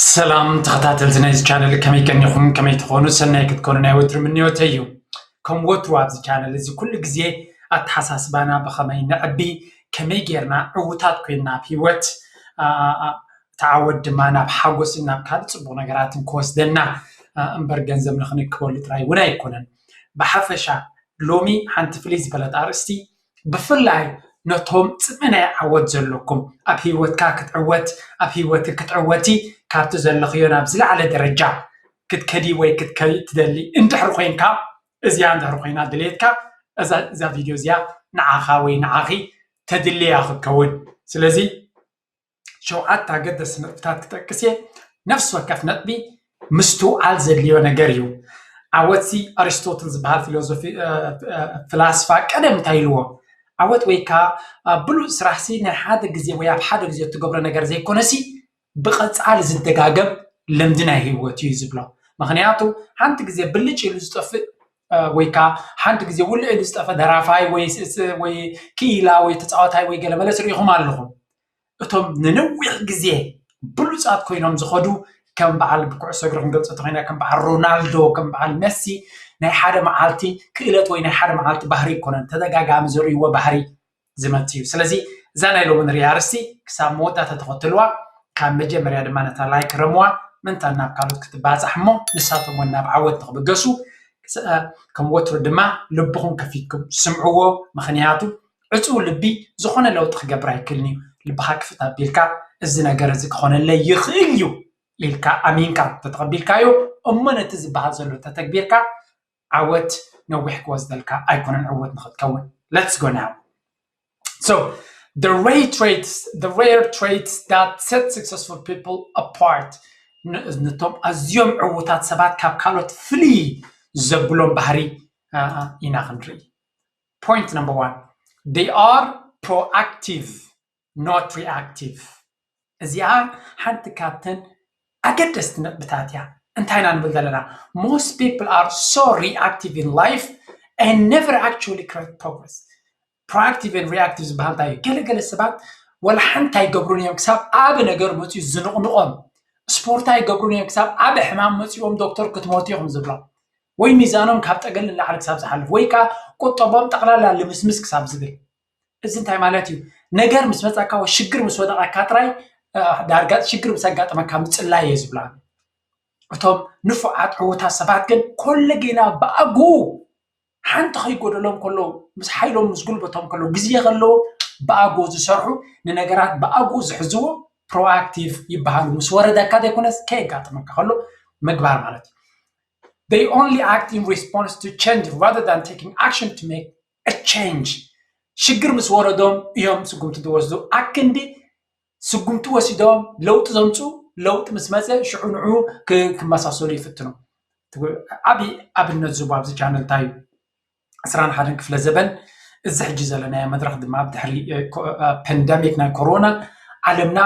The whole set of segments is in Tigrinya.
ሰላም ተኸታተልቲ ናይዚ ቻነል፣ ከመይ ቀኒኹም? ከመይ ትኾኑ? ሰናይ ክትኮኑ ናይ ወትሩ ምንዮተይ እዩ። ከም ወትሩ ኣብዚ ቻነል እዚ ኩሉ ግዜ ኣተሓሳስባና ብኸመይ ነዕቢ፣ ከመይ ጌርና ዕዉታት ኮይንና ኣብ ህይወት፣ አ፣ አ፣ አ፣ እቲ ዓወት ድማ ናብ ሓጎስን ናብ ካልእ ጽቡቕ ነገራትን ክወስደና፣ አ፣ እምበር ገንዘብ ንኽንክበሉ ጥራይ እውን ኣይኮነን። ብሓፈሻ ሎሚ ሓንቲ ፍልይ ዝበለት ኣርእስቲ፣ ብፍላይ ነቶም ጽምኢ ናይ ዓወት ዘለኩም፣ ኣብ ህይወትካ ክትዕወት፣ ኣብ ህይወት ክትዕወቲ፣ ካብቲ ዘለኽዮ ናብ ዝለዓለ ደረጃ ክትከዲ ወይ ክትከዲ ትደሊ እንድሕር ኮይንካ፣ እዚኣ እንድሕር ኮይና ድሌትካ፣ እዛ፣ እዛ ቪድዮ እዚኣ ንዓኻ ወይ ንዓኺ ተድልያ ክትከውን። ስለዚ ሸውዓተ ኣገደስቲ ነጥብታት ክጠቅስ እየ። ነፍሲ ወከፍ ነጥቢ ምስትውዓል ዘድልዮ ነገር እዩ። ዓወትሲ ኣሪስቶትል ዝበሃል ፊሎዞፊ፣ እ፣ እ፣ ፍላስፋ ቀደም እንታይ ኢልዎ? ዓወት ወይ ከዓ ኣብ ብሉጽ ስራሕሲ ናይ ሓደ ግዜ ወይ ኣብ ሓደ ግዜ እትገብሮ ነገር ዘይኮነሲ ብቐጻሊ ዝደጋገም ልምዲ ናይ ህይወት እዩ ዝብሎ። ምክንያቱ ሓንቲ ግዜ ብልጭ ኢሉ ዝጠፍእ፣ እ፣ ወይ ከዓ ሓንቲ ግዜ ውልዕ ኢሉ ዝጠፍእ ደራፋይ ወይ ስ-፣ ስ-፣ ወይ ክኢላ ወይ ተጻዋታይ ወይ ገለመለ ትሪኢኹም ኣለኹም። እቶም ንነዊሕ ግዜ ብሉጻት ኮይኖም ዝኸዱ ከም በዓል ብኩዕሶ እግሪ ክንገልጾ እንተኾይና ከም በዓል ሮናልዶ፣ ከም በዓል መሲ ናይ ሓደ መዓልቲ ክእለት ወይ ናይ ሓደ መዓልቲ ባህሪ ኣይኮነን፣ ተደጋጋሚ ዘርእይዎ ባህሪ ዝመጽእ እዩ። ስለዚ እዛ ናይ ሎሚ ንሪኣ ኣርእስቲ ክሳብ መወዳእታ ተኸትልዋ፣ ካብ መጀመርያ ድማ ነታ ላይክ ረምዋ፣ ምእንታን ናብ ካልኦት ክትባጻሕ እሞ ንሳቶም እውን ናብ ዓወት ንኽብገሱ። ስ-፣ ከም ወትሩ ድማ ልብኹም ከፊትኩም ስምዕዎ፣ ምኽንያቱ ዕጹው ልቢ ዝኾነ ለውጢ ክገብር ኣይክእልን እዩ። ልብኻ ክፍት ኣቢልካ እዚ ነገር እዚ ክኾነለይ ይኽእል እዩ ኢልካ ኣሚንካ ተተቐቢልካዮ እሞ ነቲ ዝበሃል ዘሎ ተተግቢርካ ዓወት ነዊሕ ክወስደልካ ኣይኮነን ዕውት ንኽትከውን። Let's go now. So the rare traits, the rare traits that set successful people apart, ን-፣ ነቶም ኣዝዮም ዕውታት ሰባት ካብ ካልኦት ፍልይ ዘብሎም ባህሪ፣ አ፣ ኢና ክንርኢ። Point number one, they are proactive, not reactive. እዚኣ ሓንቲ ካብተን ኣገደስቲ ነጥብታት እያ። እንታይ ኢና ንብል ዘለና? Most people are so reactive in life and never actually create progress. Proactive and reactive ዝበሃል እንታይ እዩ? ገለገለ ሰባት ወላ ሓንቲ ኣይገብሩን እዮም ክሳብ ኣብ ነገር መፅዩ ዝንቕንቖም። ስፖርት ኣይገብሩን እዮም ክሳብ ኣብ ሕማም መፅዎም ዶክተር ክትሞቱ ኢኹም ዝብሎም። ወይ ሚዛኖም ካብ ጠገል ንላዕሊ ክሳብ ዝሓልፍ፣ ወይ ከዓ ቁጠቦም ጠቕላላ ልምስምስ ክሳብ ዝብል። እዚ እንታይ ማለት እዩ? ነገር ምስ መጻካ ወይ ሽግር ምስ ወደቃካ ጥራይ፣ እ፣ ዳርጋ ሽግር ምስ ኣጋጠመካ ምጽላይ እየ ዝብላ። እቶም ንፉዓት ዕዉታት ሰባት ግን ኮለጌና ብኣግኡ ሓንቲ ከይጎደሎም ከሎ፣ ምስ ሓይሎም ምስ ጉልበቶም ከሎ፣ ግዜ ከለዎ ብኣግኡ ዝሰርሑ፣ ንነገራት ብኣግኡ ዝሕዝዎ ፕሮኣክቲቭ ይበሃሉ። ምስ ወረደካ ዘይኮነስ ከየጋጥመካ ከሎ ምግባር ማለት እዩ። They only act in response to change rather than taking action to make a change. ሽግር ምስ ወረዶም እዮም ስጉምቲ ዝወስዱ። ኣክንዲ ስጉምቲ ወሲዶም ለውጢ ዘምፁ፣ ለውጢ ምስ መፀ ሽዑ ንዑ ክ-፣ ክመሳሰሉ ይፍትኑ። ዓብዪ ኣብነት ዝቡ ኣብዚ ቻነል እንታይ እዩ? ዕስራን ሓደን ክፍለ ዘበን፣ እዚ ሕጂ ዘለናዮ መድረኽ ድማ ኣብ ድሕሪ፣ እ፣ ኮ-፣ እ፣ ፓንደሚክ ናይ ኮሮና ዓለምና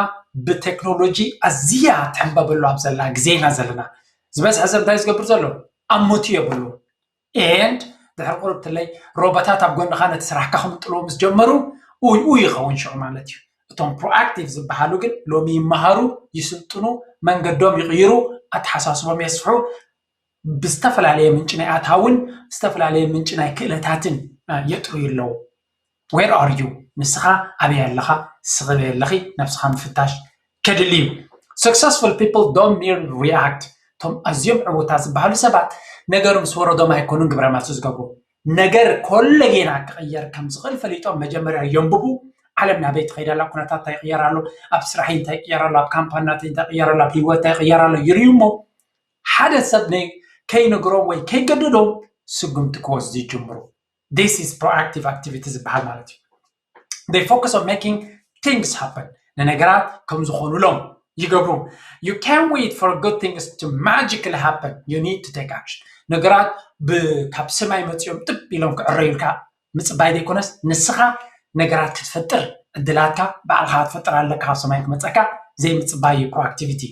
ብቴክኖሎጂ ኣዝያ ትሕንበበሉ ኣብ ዘላ ግዜ ኢና ዘለና። ዝበዝሐ ሰብ እንታይ ዝገብር ዘሎ? ኣብ ሞቱ የብሉ። ኤንድ ድሕሪ ቁርብ ትለይ ሮቦታት ኣብ ጎንኻ ነቲ ስራሕካ ክምጥልዎ ምስ ጀመሩ፣ ኡይ ኡይ ይኸውን ሽዑ ማለት እዩ። እቶም ፕሮኣክቲቭ ዝበሃሉ ግን ሎሚ ይመሃሩ፣ ይስልጥኑ፣ መንገዶም ይቕይሩ፣ ኣተሓሳስቦም የስፍሑ፣ ብዝተፈላለየ ምንጪ ናይ ኣታውን ዝተፈላለየ ምንጪ ናይ ክእለታትን፣ እ፣ የጥርዩ ኣለዉ። Where are you? ንስኻ ኣበይ ኣለኻ? ስኺ ኣበይ ኣለኺ? ነብስኻ ምፍታሽ ከድሊ እዩ። Successful people don't merely react. እቶም ኣዝዮም ዕዉታት ዝበሃሉ ሰባት ነገር ምስ ወረዶም ኣይኮኑን ግብረ መልሲ ዝገብሩ። ነገር ኮለጌና ክቕየር ከም ዝኽእል ፈሊጦም መጀመርያ የንብቡ። ዓለም ናበይ ትኸይድ ኣላ? ኩነታት እንታይ ይቕየር ኣሎ? ኣብ ስራሐይ እንታይ ይቕየር ኣሎ? ኣብ ካምፓኒ ናተይ እንታይ ይቕየር ኣሎ? ኣብ ህይወት እንታይ ይቕየር ኣሎ? ይርእዩ እሞ ሓደ ሰብ ነ-፣ ከይነግሮም ወይ ከይገድዶም ስጉምቲ ክወስዱ ይጅምሩ። This is proactive activity ዝበሃል ማለት እዩ። They focus on making things happen. ንነገራት ከም ዝኾኑሎም ይገብሩ። You can't wait for good things to magically happen. You need to take action. ነገራት ብ-፣ ካብ ሰማይ መፂኦም ጥብ ኢሎም ክዕረዩልካ ምፅባይ ዘይኮነስ ንስኻ ነገራት ክትፈጥር፣ ዕድላትካ ባዕልኻ ክትፈጥር ኣለካ። ካብ ሰማይ ክመፀካ ዘይምፅባይ እዩ ፕሮኣክቲቪቲ።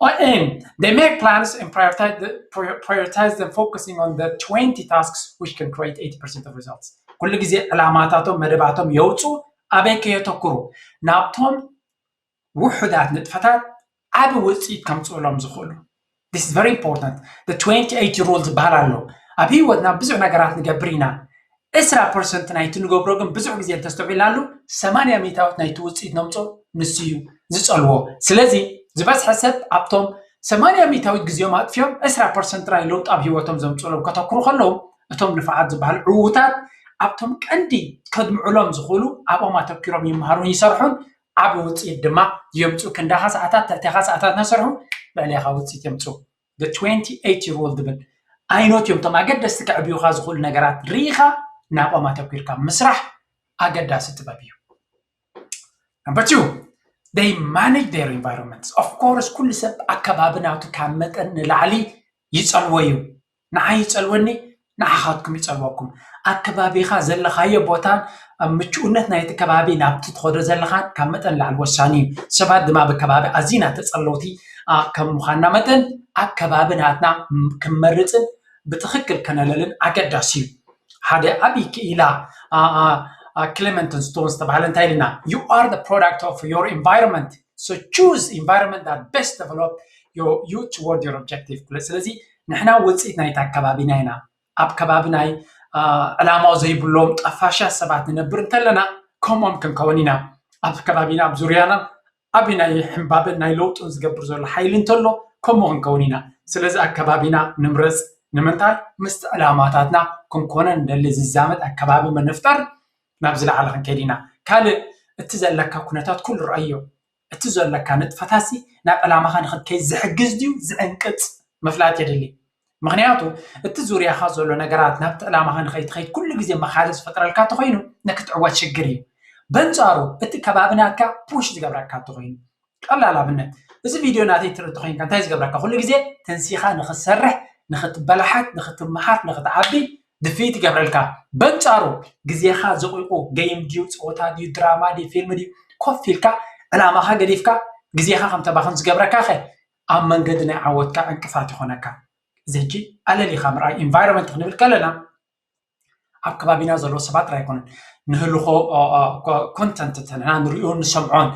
And they make plans and prioritize the, prior-, prioritize them, focusing on the twenty tasks which can create eighty percent of results. ኩሉ ግዜ ዕላማታቶም መደባቶም የውፁ፣ ኣበይ ከየተኩሩ? ናብቶም ውሑዳት ንጥፈታት ዓቢ ውፅኢት ከምፅእሎም ዝኽእሉ። This is very important. The twenty eighty rule ዝበሃል ኣሎ። ኣብ ህይወትና ብዙሕ ነገራት ንገብር ኢና። ዕስራ ፐርሰንት ናይቲ ንገብሮ ግን ብዙሕ ግዜ እንተስተውዒልናሉ ሰማንያ ሚእታዊት ናይቲ ውፅኢት ነምፅኦ ንሱ እዩ ዝፀልዎ። ስለዚ ዝበዝሐ ሰብ ኣብቶም ሰማንያ ሚእታዊት ግዜኦም ኣጥፊኦም ዕስራ ፐርሰንት ጥራይ ለውጢ ኣብ ህይወቶም ዘምፅእሎም ከተኩሩ ከለዉ እቶም ንፋዓት ዝበሃሉ ዕዉታት ኣብቶም ቀንዲ ከድምዑሎም ዝኽእሉ ኣብኦም ኣተኪሮም ይመሃሩን ይሰርሑን ዓቢ ውፅኢት ድማ የምፅኡ። ክንዳኻ ሰዓታት ትሕቴኻ ሰዓታት እናሰርሑ ልዕሌኻ ውፅኢት የምፅኡ። The twenty eighty rule ዝብል ኣይኖት እዮም እቶም ኣገደስቲ ከዕብዩኻ ዝኽእሉ ነገራት ርኢኻ ናብኦም ኣተኪርካ ምስራሕ ኣገዳሲ ጥበብ እዩ። Number two, they manage their environments. Of course ኩሉ ሰብ ኣከባቢ ናቱ ካብ መጠን ንላዕሊ ይፀልዎ እዩ። ንዓይ ይፀልወኒ፣ ንዓኻትኩም ይፀልወኩም። ኣከባቢኻ ዘለኻዮ ቦታን ኣብ ምቹእነት ናይቲ ከባቢ ናብቲ ትኸዶ ዘለኻን ካብ መጠን ላዕሊ ወሳኒ እዩ። ሰባት ድማ ብከባቢ ኣዚና ተፀለውቲ ከም ምዃንና መጠን ኣከባቢ ናትና ክንመርፅን ብትኽክል ከነለልን ኣገዳሲ እዩ። ሓደ ዓብዪ ክኢላ ክሌመንተን ስቶን ዝተባሃለ እንታይ ኢልና? You are the product of your environment, so choose environment that best develop you toward your objective። ስለዚ ንሕና ውፅኢት ናይቲ ኣከባቢና ኢና። ኣብ ከባቢ ናይ ዕላማው ዘይብሎም ጠፋሻት ሰባት ንነብር እንተለና ከምኦም ክንከውን ኢና። ኣብ ከባቢና ኣብ ዙርያና ዓቢ ናይ ሕንባበን ናይ ለውጥን ዝገብር ዘሎ ሓይሊ እንተሎ ከምኡ ክንከውን ኢና። ስለዚ ኣከባቢና ንምረፅ። ንምንታይ? ምስቲ ዕላማታትና ክንኮነ ንደሊ ዝዛመድ ኣከባቢ ምንፍጠር ናብ ዝለዓለ ክንከይድ ኢና። ካልእ እቲ ዘለካ ኩነታት ኩሉ ረኣዮ። እቲ ዘለካ ንጥፈታሲ ናብ ዕላማኻ ንኽትከይድ ዝሕግዝ ድዩ ዝዕንቅፅ ምፍላጥ የድሊ። ምኽንያቱ እቲ ዙርያኻ ዘሎ ነገራት ናብቲ ዕላማኻ ንኸይትኸይድ ኩሉ ግዜ መኻልእ ዝፈጥረልካ እንተኾይኑ ንክትዕወት ሽግር እዩ። በንፃሩ እቲ ከባቢ ናትካ ፑሽ ዝገብረካ እንተኾይኑ ቀላል ኣብነት እዚ ቪድዮ ናተይ ትርኢ እንተኾይንካ እንታይ ዝገብረካ ኩሉ ግዜ ተንሲኻ ንኽትሰርሕ ንኽትበላሓት ንኽትመሃር ንኽትዓቢ ድፍኢት ይገብረልካ። በንፃሩ ግዜኻ ዘቑቑ ገይም ድዩ ፀወታ ድዩ ድራማ ድዩ ፊልም ድዩ ኮፍ ኢልካ ዕላማኻ ገዲፍካ ግዜኻ ከም ተባኽን ዝገብረካ ኸ ኣብ መንገዲ ናይ ዓወትካ ዕንቅፋት ይኾነካ። እዚ ሕጂ ኣለሊኻ ምርኣይ ኢንቫይሮንመንት ክንብል ከለና ኣብ ከባቢና ዘለዉ ሰባት ጥራይ ኣይኮነን ንህልኾ ኮንተንት ተንሕና ንሪኦን ንሰምዖን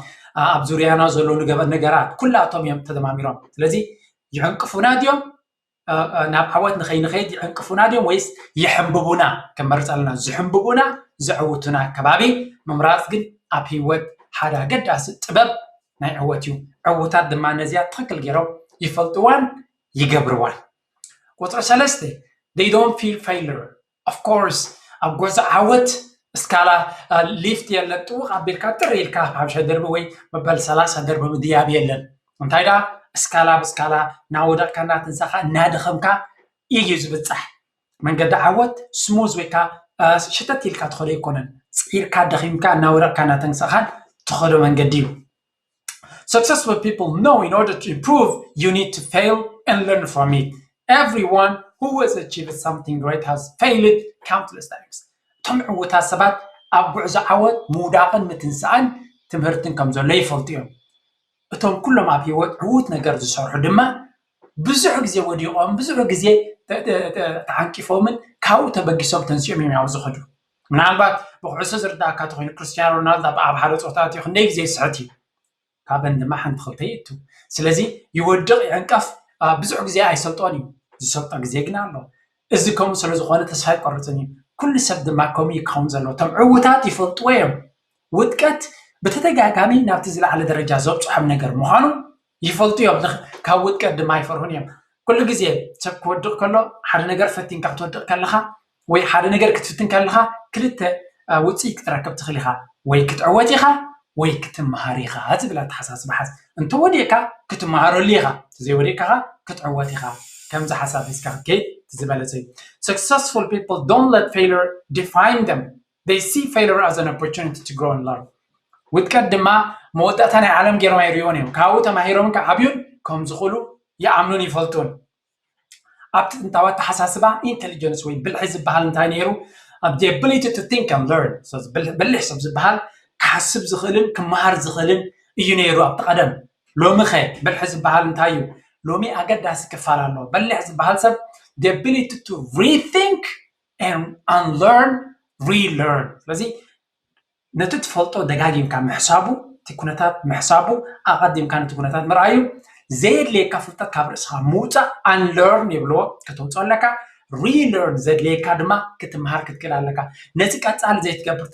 ኣብ ዙርያና ዘለዉ ንገበር ነገራት ኩላቶም እዮም ተደማሚሮም። ስለዚ ይዕንቅፉና ድዮም? ናብ ዓወት ንኸይንኸይድ ይዕንቅፉና ድዮም ወይስ ይሕንብቡና? ክንመርፅ ኣለና። ዝሕንብቡና ዘዕውቱና ከባቢ ምምራፅ ግን ኣብ ህይወት ሓደ ኣገዳሲ ጥበብ ናይ ዕወት እዩ። ዕውታት ድማ ነዚኣ ትኽክል ገይሮም ይፈልጥዋን ይገብርዋን። ቁፅሪ ሰለስተ they don't feel failure. Of course ኣብ ጉዕዞ ዓወት እስካላ ሊፍት የለን። ጥውቕ ኣቢልካ ጥር ኢልካ ሓምሻይ ደርቢ ወይ መበል ሰላሳ ደርቢ ምድያብ የለን። እንታይ ደኣ እስካላ ብስካላ እናወደቕካ እናተንሳኻ እናደኸምካ እዩ ዝብፃሕ። መንገዲ ዓወት ስሙዝ ወይ ከዓ ሽተት ኢልካ ትኸዶ ኣይኮነን። ፅዒርካ ደኺምካ እናወደቕካ እናተንሳኻን ትኸዶ መንገዲ እዩ። Successful people know in order to improve you need to fail and learn from it. Everyone who has achieved something great has failed countless times. እቶም ዕውታት ሰባት ኣብ ጉዕዞ ዓወት ምውዳቕን ምትንሳእን ትምህርትን ከም ዘሎ ይፈልጡ እዮም። እቶም ኩሎም ኣብ ህይወት ዕዉት ነገር ዝሰርሑ ድማ ብዙሕ ግዜ ወዲቖም ብዙሕ ግዜ ተዓንቂፎምን ካብኡ ተበጊሶም ተንሲኦም እዮም ያው ዝኸዱ። ምናልባት ብኩዕሶ ዝርዳእካ ተኮይኑ ክርስቲያኖ ሮናልዶ ኣብ ሓደ ፀወታ ኣትዩ ክንደይ ግዜ ይስሕት እዩ። ካብን ድማ ሓንቲ ክልተ ይእቱ። ስለዚ ይወድቕ ይዕንቀፍ ብዙሕ ግዜ ኣይሰልጦን እዩ። ዝሰልጦ ግዜ ግን ኣሎ። እዚ ከምኡ ስለ ዝኾነ ተስፋ ኣይቆርፅን እዩ። ኩሉ ሰብ ድማ ከምኡ እዩ ክኸውን ዘለዎ። እቶም ዕውታት ይፈልጥዎ እዮም። ውድቀት ብተደጋጋሚ ናብቲ ዝለዓለ ደረጃ ዘብፅሖም ነገር ምዃኑ ይፈልጡ እዮም። ካብ ውድቀት ድማ ኣይፈርሁን እዮም። ኩሉ ግዜ ሰብ ክወድቕ ከሎ ሓደ ነገር ፈቲንካ ክትወድቕ ከለኻ ወይ ሓደ ነገር ክትፍትን ከለኻ ክልተ ውፅኢት ክትረክብ ትኽእል ኢኻ። ወይ ክትዕወት ኢኻ ወይ ክትመሃር ኢኻ ዝብል ኣተሓሳስባ ሓዝ። እንተወዲቕካ ክትመሃረሉ ኢኻ፣ እንተዘይወዲቕካ ክትዕወት ኢኻ። ከምዚ ሓሳብ ሒዝካ ክትከይድ ዝበለፀ እዩ። Successful people don't let failure define them. They see failure as an opportunity to grow and learn. ውድቀት ድማ መወዳእታ ናይ ዓለም ገይሮም ኣይርእዮን እዮም። ካብኡ ተማሂሮም ክዓብዩን ከም ዝኽእሉ ይኣምኑን ይፈልጡን። ኣብቲ ጥንታዊ ኣተሓሳስባ ኢንቴሊጀንስ ወይ ብልሒ ዝበሃል እንታይ ነይሩ? ኣብ the ability to think and learn። በልሕ ሰብ ዝበሃል ክሓስብ ዝኽእልን ክመሃር ዝኽእልን እዩ ነይሩ ኣብቲ ቀደም። ሎሚ ኸ ብልሒ ዝበሃል እንታይ እዩ? ሎሚ ኣገዳሲ ክፋል ኣሎ። በሊሕ ዝበሃል ሰብ the ability to rethink and unlearn, relearn። ስለዚ ነቲ ትፈልጦ ደጋጊምካ ምሕሳቡ፣ እቲ ኩነታት ምሕሳቡ፣ ኣቐዲምካ ነቲ ኩነታት ምርኣዩ፣ ዘየድልየካ ፍልጠት ካብ ርእስኻ ምውፃእ፣ unlearn ይብልዎ፣ ከተውፅኦ ኣለካ። Relearn፣ ዘድልየካ ድማ ክትምሃር ክትክእል ኣለካ። ነዚ ቀፃሊ ዘይትገብር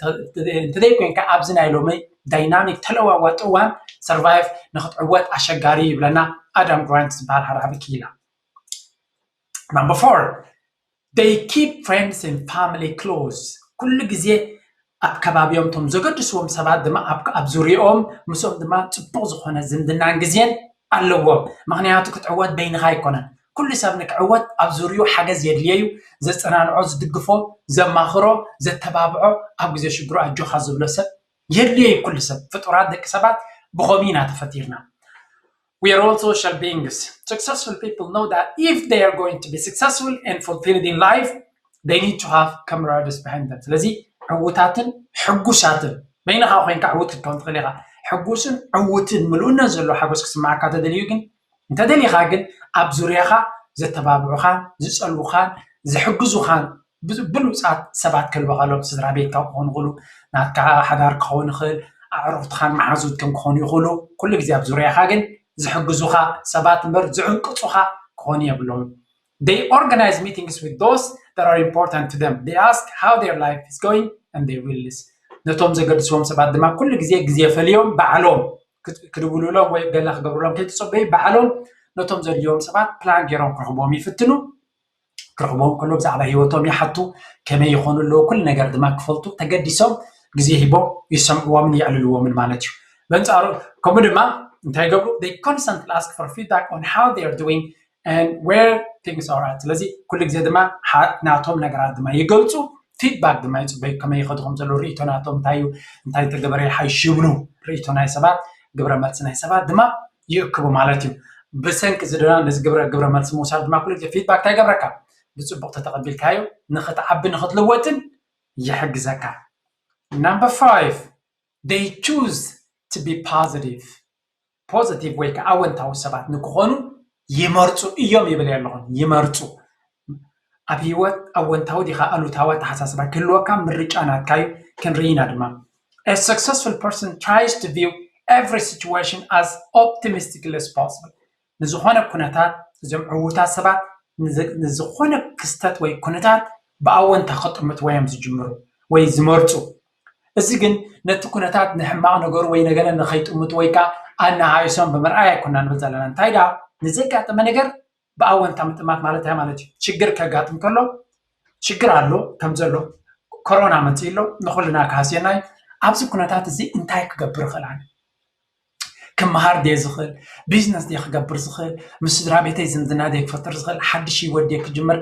እንተዘይኮይንካ ኣብዚ ናይ ሎሚ ዳይናሚክ ተለዋዋጢ እዋን survive ንክትዕወት ኣሸጋሪ ይብለና ኣዳም ግራንት ዝበሃል ሓደ ዓቢ ክኢላ። Number four, they keep friends and family close. ኩሉ ግዜ ኣብ ከባቢኦም እቶም ዘገድስዎም ሰባት ድማ ኣብ ዙሪኦም ምስኦም ድማ ፅቡቅ ዝኮነ ዝምድናን ግዜን ኣለዎም። ምክንያቱ ክትዕወት በይንካ ኣይኮነን። ኩሉ ሰብ ንክዕወት ኣብ ዙሪኡ ሓገዝ የድልየዩ። ዘፀናንዖ፣ ዝድግፎ፣ ዘማክሮ፣ ዘተባብዖ፣ ኣብ ግዜ ሽግሩ ኣጆካ ዝብሎ ሰብ የድልዮ እዩ። ኩሉ ሰብ፣ ፍጡራት ደቂ ሰባት ብኸምኡ ኢና ተፈጢርና። We are all social beings. Successful people know that if they are going to be successful and fulfilled in life, they need to have camaraderies behind them. ስለዚ ዕውታትን ሕጉሳትን፣ በይንኻ ኮይንካ ዕውት ክትከውን ትኽእል ኢኻ። ሕጉስን ዕውትን ምሉእነት ዘለዎ ሓጎስ ክስማዓካ ተደልዩ ግን እንተደሊኻ ግን ኣብ ዙርያኻ ዘተባብዑኻን ዝጸልዉኻን ዝሕግዙኻን ብሉፃት ሰባት ክህልወኻ ኣለዎም። ስድራ ቤትካ ክኾኑ ይኽእሉ፣ ናትካ ሓዳር ክኸውን ይኽእል፣ ኣዕሩኽትኻን መሓዙትክን ክኾኑ ይኽእሉ። ኩሉ ግዜ ኣብ ዙርያኻ ግን ዝሕግዙኻ ሰባት እምበር ዝዕንቅፁኻ ክኾኑ የብሎም። They organize meetings with those that are important to them. They ask how their life is going and they will listen. ነቶም ዘገድስዎም ሰባት ድማ ኩሉ ግዜ ግዜ ፈልዮም ባዕሎም ክድውሉሎም ወይ ገለ ክገብሩሎም ከይተፀበዩ ባዕሎም ነቶም ዘድልዮም ሰባት ፕላን ገይሮም ክረኽቦም ይፍትኑ። ክረኽቦም ከሎ ብዛዕባ ህይወቶም ይሓቱ፣ ከመይ ይኾኑ ኣለዉ፣ ኩሉ ነገር ድማ ክፈልጡ ተገዲሶም ግዜ ሂቦም ይሰምዕዎምን የዕልልዎምን ማለት እዩ። በንፃሩ ከምኡ ድማ እንታይ ይገብሩ? They constantly ask for feedback on how they are doing and where things are at። ስለዚ ኩሉ ግዜ ድማ ናቶም ነገራት ድማ ይገልፁ፣ ፊድባክ ድማ ይፅበዩ፣ ከመይ ይኸዱ ከም ዘለዉ ርእይቶ ናቶም እንታይ እዩ፣ እንታይ እንተገበረ ይሓይሽ ይብሉ። ርእይቶ ናይ ሰባት፣ ግብረ መልሲ ናይ ሰባት ድማ ይእክቡ ማለት እዩ። ብሰንኪ እዚ ድማ ነዚ ግብረ ግብረ መልሲ ምውሳድ ድማ ኩሉ ግዜ ፊድባክ እንታይ ይገብረካ? ብፅቡቅ ተተቀቢልካዮ ንክትዓቢ ንክትልወጥን ይሕግዘካ። Number five, they choose to be positive. ፖዚቲቭ ወይ ከዓ ኣወንታዊ ሰባት ንክኾኑ ይመርፁ እዮም ይብል ኣለኹን። ይመርፁ። ኣብ ህይወት ኣወንታዊ ዲኻ ኣሉታዊ ኣተሓሳስባ ክህልወካ ምርጫ ናትካ እዩ። ክንርኢ ኢና ድማ። A successful person tries to view every situation as optimistically as possible። ንዝኾነ ኩነታት እዞም ዕውታት ሰባት ንዝኾነ ክስተት ወይ ኩነታት ብኣወንታ ክጥምትዎ እዮም ዝጅምሩ ወይ ዝመርፁ። እዚ ግን ነቲ ኩነታት ንሕማቕ ነገሩ ወይ ነገረ ንኸይጥምቱ ወይ ከዓ ኣነሃይሶም ብምርኣይ ኣይኮና ንብል ዘለና። እንታይ ደኣ ንዘጋጠመ ነገር ብኣወንታ ምጥማት ማለት እንታይ ማለት እዩ? ችግር ከጋጥም ከሎ ችግር ኣሎ ከም ዘሎ ኮሮና መፅእ ኣሎ ንኩልና ክሃስየና እዩ። ኣብዚ ኩነታት እዚ እንታይ ክገብር ይኽእል ኣነ? ክመሃር ድየ ዝኽእል? ቢዝነስ ድየ ክገብር ዝኽእል? ምስ ስድራ ቤተይ ዝምድና ድየ ክፈጥር ዝኽእል? ሓድሽ ህይወት ድየ ክጅምር?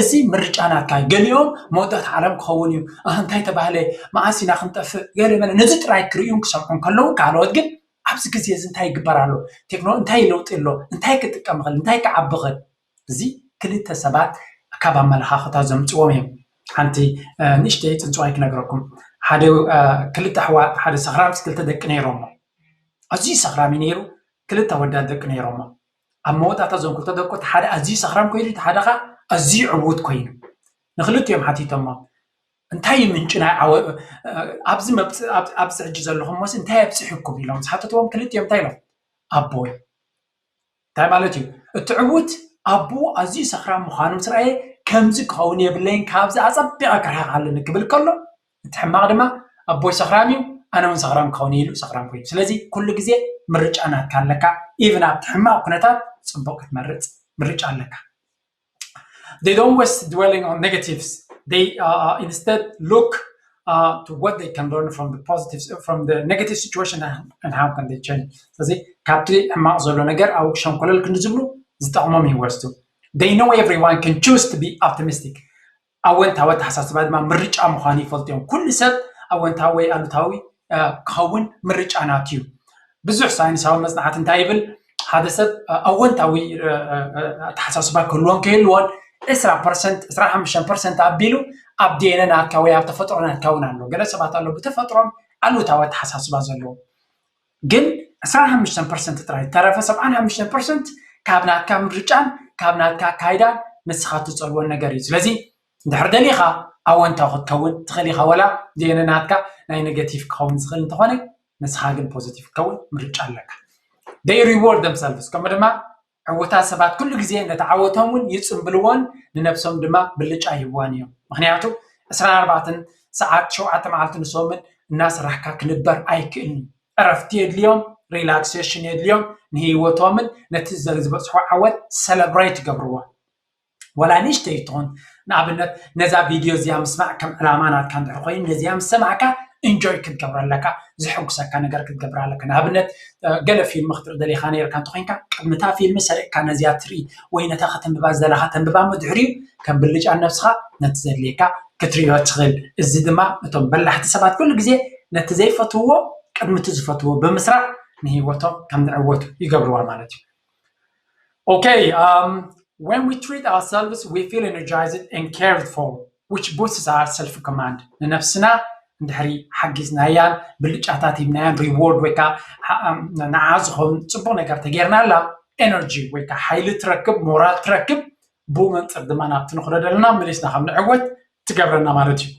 እዚ ምርጫ ናትካ እዩ። ገሊኦም መወዳእታ ዓለም ክኸውን እዩ፣ ኣህ እንታይ ተባህለ፣ መዓስ ኢና ክንጠፍእ፣ ገለ መለ ነዚ ጥራይ ክርእዩን ክሰምዑን ከለዉ ካልኦት ግን ኣብዚ ግዜ እዚ እንታይ ይግበር ኣሎ፣ ቴክኖ እንታይ ለውጢ ኣሎ፣ እንታይ ክጥቀም ይኽእል፣ እንታይ ክዓቢ ይኽእል? እዚ ክልተ ሰባት ካብ ኣመለኻኽታ ዘምፅዎም እዮም። ሓንቲ ንእሽተይ ፅንፅዋይ ክነግረኩም። ሓደ ክልተ ኣሕዋት ሓደ ሰኽራምስ ክልተ ደቂ ነይሮሞ። ኣዝዩ ሰኽራም እዩ ነይሩ። ክልተ ወዳት ደቂ ነይሮሞ። ኣብ መወዳእታ እዞም ክልተ ደቁ እቲ ሓደ ኣዝዩ ሰኽራም ኮይኑ እቲ ሓደ ኸዓ ኣዝዩ ዕዉት ኮይኑ ንክልቲኦም ሓቲቶሞ እንታይ እዩ ምንጪ ናይ ዓወ ኣብዚ መብፅ ኣብዚ ሕጂ ዘለኹም ሞስ እንታይ ኣብፅሕኩም ኢሎም ዝሓተትዎም ክልቲኦም እንታይ ኢሎም ኣቦይ እንታይ ማለት እዩ እቲ ዕዉት ኣቦኡ ኣዝዩ ሰኽራም ምዃኑ ምስ ረኣየ ከምዚ ክኸውን የብለይን ካብዚ ኣፀቢቐ ክርሕቕ ኣለኒ ክብል ከሎ እቲ ሕማቕ ድማ ኣቦይ ሰኽራም እዩ ኣነ እውን ሰኽራም ክኸውን ኢሉ ሰኽራም ኮይኑ ስለዚ ኩሉ ግዜ ምርጫ ናትካ ኣለካ ኢቭን ኣብቲ ሕማቕ ኩነታት ፅቡቕ ክትመርፅ ምርጫ ኣለካ They don't waste dwelling on negatives. They uh, instead look uh, to what they can learn from the positives from the negative situation and, and how can they change. ስለዚ ካብቲ ሕማቕ ዘሎ ነገር ኣብኡ ሸንኮለል ክንዲ ዝብሉ ዝጠቕሞም ይወስዱ። They know everyone can choose to be optimistic. ኣወንታዊ ኣተሓሳስባ ድማ ምርጫ ምዃኑ ይፈልጡ እዮም። ኩሉ ሰብ ኣወንታዊ ወይ ኣሉታዊ ክኸውን ምርጫ ናቱ እዩ። ብዙሕ ሳይንሳዊ መፅናዕቲ እንታይ ይብል? ሓደ ሰብ ኣወንታዊ ኣተሓሳስባ ክህልዎን ከይህልዎን ዕስራ ፐርሰንት ዕስራ ሓሙሽተ ፐርሰንት ኣቢሉ ኣብ ዲኤንኤ ናትካ ወይ ኣብ ተፈጥሮ ናትካ እውን ኣሎ። ገለ ሰባት ኣሎ ብተፈጥሮም ኣሉታዊ ኣተሓሳስባ ዘለዎ ግን ዕስራን ሓሙሽተን ፐርሰንት ጥራይ ተረፈ ሰብዓን ሓሙሽተን ፐርሰንት ካብ ናትካ ምርጫን ካብ ናትካ ኣካይዳን ንስኻ ትፀልዎን ነገር እዩ። ስለዚ እንድሕር ደሊኻ ኣወንታዊ ክትከውን ትኽእል ኢኻ። ወላ ዲኤንኤ ናትካ ናይ ኔጋቲቭ ክኸውን ዝኽእል እንተኾነ ንስኻ ግን ፖዚቲቭ ክትከውን ምርጫ ኣለካ። they reward themselves። ከምኡ ድማ ዕውታት ሰባት ኩሉ ግዜ ነቲ ዓወቶም እውን ይፅምብልዎን ንነብሶም ድማ ብልጫ ይህብዋን እዮም። ምክንያቱ ዕስራን ኣርባዕተን ሰዓት ሸውዓተ መዓልቲ ንሶምን እናሰራሕካ ክንበር ኣይክእልን እዩ። ዕረፍቲ የድልዮም፣ ሪላክሴሽን የድልዮም፣ ንህይወቶምን ነቲ ዝበፅሖ ዓወት ሰለብሬት ይገብርዎ። ወላ ንእሽተይ ትኹን፣ ንኣብነት ነዛ ቪድዮ እዚኣ ምስማዕ ከም ዕላማ ናትካ እንድሕር ኮይኑ ነዚኣ ምስ ሰማዕካ ኢንጆይ ክትገብራ ኣለካ፣ ዝሕጉሰካ ነገር ክትገብራ ኣለካ። ንኣብነት ገለ ፊልም ክትርኢ ደሊኻ ነርካ እንተኮይንካ ቅድሚ እታ ፊልም ሰሪቕካ ነዚኣ ትርኢ ወይ ነታ ከተንብባ ዝደለኻ ተንብባ እሞ ድሕሪኡ ከም ብልጫ ነብስኻ ነቲ ዘድልየካ ክትርእዮ ትኽእል። እዚ ድማ እቶም በላሕቲ ሰባት ኩሉ ግዜ ነቲ ዘይፈትውዎ ቅድሚ እቲ ዝፈትዎ ብምስራዕ ንህይወቶም ከም ዝዕወቱ ይገብርዋ ማለት እዩ። Okay, um, when we treat ourselves, we feel energized and cared for, which boosts our self command. ንነብስና እንድሕሪ ሓጊዝናያን ብልጫታት ሂብናያን ሪዎርድ ወይ ከዓ ንዓ ዝኸውን ፅቡቅ ነገር ተጌርናላ ኤነርጂ ወይ ከዓ ሓይሊ ትረክብ፣ ሞራል ትረክብ፣ ብኡ መንፅር ድማ ናብቲ ንክዶ ዘለና መሊስና ከም ንዕወት ትገብረና ማለት እዩ።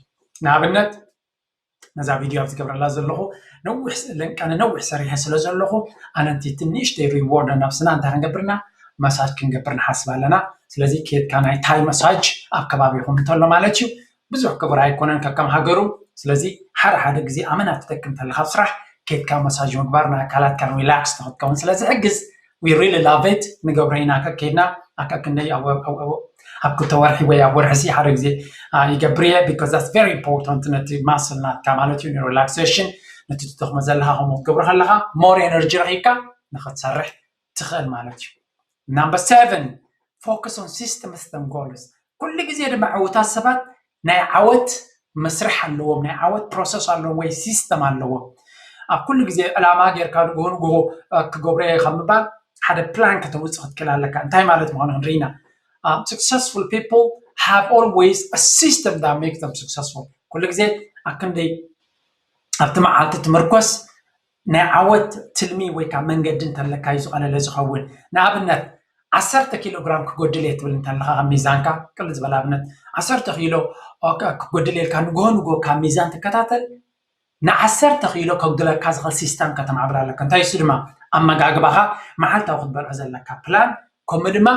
ንኣብነት ነዛ ቪድዮ ኣብ ዝገብረላ ዘለኹ ነዊሕ ለንቀነ ነዊሕ ሰሪሐ ስለ ዘለኹ ኣነንቲ ትንሽተይ ሪዎርድ ነብስና እንታይ ክንገብርና መሳጅ ክንገብር ንሓስብ ኣለና። ስለዚ ኬድካ ናይ ታይ መሳጅ ኣብ ከባቢኹም እንተሎ ማለት እዩ። ብዙሕ ክቡር ኣይኮነን ከከም ሃገሩ። ስለዚ ሓደ ሓደ ግዜ ኣመና ትደክም እንተለካ ኣብ ስራሕ ኬድካ መሳጅ ምግባር ንኣካላትካ ሪላክስ ንክትከውን ስለ ዝሕግዝ we really love it ንገብሮ ኢና። ከከይድና ኣካ ክንደይ ኣብ ክልተ ወርሒ ወይ ኣብ ወርሒ ሲ ሓደ ግዜ ይገብር እየ because that's very important ነቲ ማስል ናትካ ማለት እዩ ሪላክሴሽን ነቲ ትደኽሞ ዘለካ ከምኡ ክትገብሮ ከለካ ሞር ኤነርጂ ረኪብካ ንክትሰርሕ ትኽእል ማለት እዩ። Number seven, focus on systems and goals። ኩሉ ግዜ ድማ ዕውታት ሰባት ናይ ዓወት መስርሕ ኣለዎም፣ ናይ ዓወት ፕሮሰስ ኣለዎም ወይ ሲስተም ኣለዎም። ኣብ ኩሉ ግዜ ዕላማ ጌርካ ንግሆ ንግሆ ክገብሮ እየ ካብ ምባል ሓደ ፕላን ከተውፅእ ክትክእል ኣለካ። እንታይ ማለት ምዃኑ ክንርኢ ኢና። Successful people have always a system that make them successful። ኩሉ ግዜ ኣብ ክንደይ ኣብቲ መዓልቲ ትምርኮስ ናይ ዓወት ትልሚ ወይ ከዓ መንገዲ እንተለካ እዩ ዝቐለለ ዝኸውን። ንኣብነት ዓሰርተ ኪሎ ግራም ክጎድል እየ ትብል እንተለካ ካብ ሚዛንካ ቅል ዝበለ ኣብነት ዓሰርተ ኪሎ ክጎድል እየ ኢልካ ንግሆ ንግሆ ካብ ሚዛን ትከታተል ንዓሰርተ ኪሎ ከጉድለካ ዝኽእል ሲስተም ከተማዕብል ኣለካ። እንታይ እሱ ድማ ኣመጋግባኻ መዓልታዊ ክትበልዖ ዘለካ ፕላን ከምኡ ድማ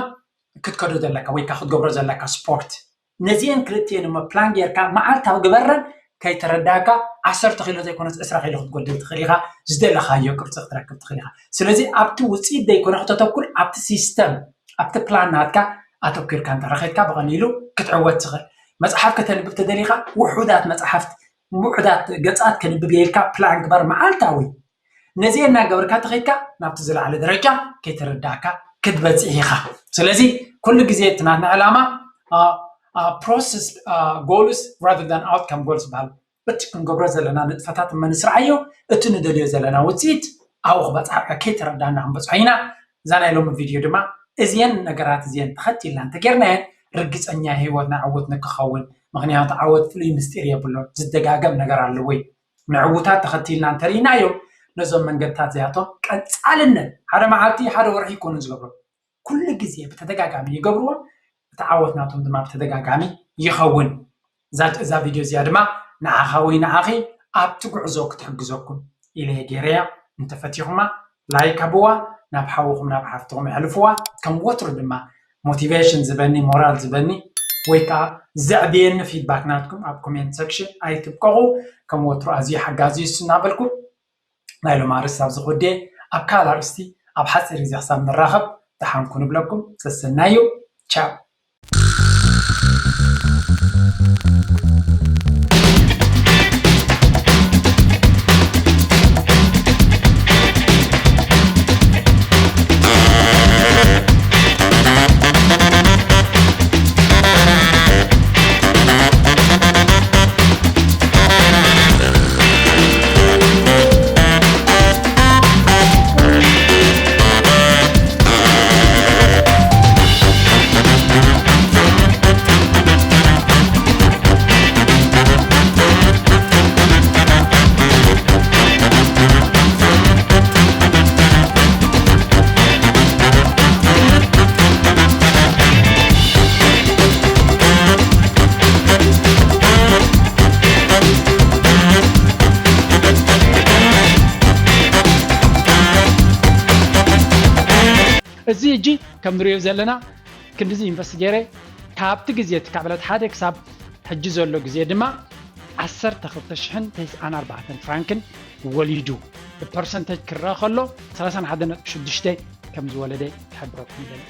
ክትከዶ ዘለካ ወይ ከዓ ክትገብሮ ዘለካ ስፖርት ነዚአን ክልቲኤን እሞ ፕላን ጌርካ መዓልታዊ ግበረን ከይተረዳእካ ዓሰርተ ኪሎ ዘይኮነስ ዕስራ ኪሎ ክትጎድል ትኽእል ኢኻ። ዝደለኻዮ ቅርፂ ክትረክብ ትኽእል ኢኻ። ስለዚ ኣብቲ ውፅኢት ዘይኮነ ክተተኩር ኣብቲ ሲስተም ኣብቲ ፕላን ናትካ ኣተኪርካ እንተ ረኸድካ ብቐሊሉ ክትዕወት ትኽእል። መፅሓፍ ከተንብብ ተደሊኻ ውሑዳት መፅሓፍቲ ውሑዳት ገፃት ከንብብ እየ ኢልካ ፕላን ግበር መዓልታዊ። ነዚ እናገበርካ ተኸድካ ናብቲ ዝለዓለ ደረጃ ከይተረዳእካ ክትበፅሕ ኢኻ። ስለዚ ኩሉ ግዜ እቲ ናትና ዕላማ process goals rather than outcome goals ይበሃል። እቲ ክንገብሮ ዘለና ንጥፈታት እመ ንስርዓዮ፣ እቲ ንደልዮ ዘለና ውፅኢት ኣብኡ ክበፅሓካ ከይተረዳእና ክንበፅሖ ኢና። እዛ ናይ ሎሚ ቪድዮ ድማ እዚአን ነገራት እዚአን ተኸቲልና እንተጌርናየን ርግፀኛ ህይወትና ዕውት ንክኸውን። ምክንያቱ ዓወት ፍሉይ ምስጢር የብሎን፣ ዝደጋገም ነገር ኣለዎ እዩ። ንዕውታት ተኸቲልና እንተርኢናዮም ነዞም መንገድታት እዚኣቶም ቀፃልነት ሓደ መዓልቲ ሓደ ወርሒ ይኮኑ ዝገብሩ ኩሉ ግዜ ብተደጋጋሚ ይገብርዎም። እቲ ዓወት ናቶም ድማ ብተደጋጋሚ ይኸውን። እዛ ቪድዮ እዚኣ ድማ ንዓኻ ወይ ንዓኺ ኣብቲ ጉዕዞ ክትሕግዘኩም ኢለ ገይረያ። እንተፈቲኹማ ላይክ ሃብዋ፣ ናብ ሓውኹም ናብ ሓፍትኹም ኣሕልፍዋ። ከም ወትሩ ድማ ሞቲቬሽን ዝበኒ ሞራል ዝበኒ ወይ ከዓ ዘዕብየኒ ፊድባክ ናትኩም ኣብ ኮሜንት ሰክሽን ኣይትብቀቑ። ከም ወትሩ ኣዝዩ ሓጋዚ እዩ እናበልኩ ናይ ሎም ኣርእስቲ ኣብዚ ክውድየ። ኣብ ካልእ ኣርእስቲ ኣብ ሓፂር ግዜ ክሳብ ንራኸብ ደሓንኩ ንብለኩም። ሰሰናዩ። ቻው። እዚ ሕጂ ከም ንሪኦ ዘለና ክንድዚ ኢንቨስት ገይረ ካብቲ ግዜ እቲ ካብ ዕለት ሓደ ክሳብ ሕጂ ዘሎ ግዜ ድማ ዓሰርተ ክልተ ሽሕን ተስዓን ኣርባዕተን ፍራንክን ወሊዱ። ብፐርሰንተጅ ክረአ ከሎ ሰላሳን ሓደ ነጥቢ ሽዱሽተ ከም ዝወለደ ክሕብረኩም ይደሊ።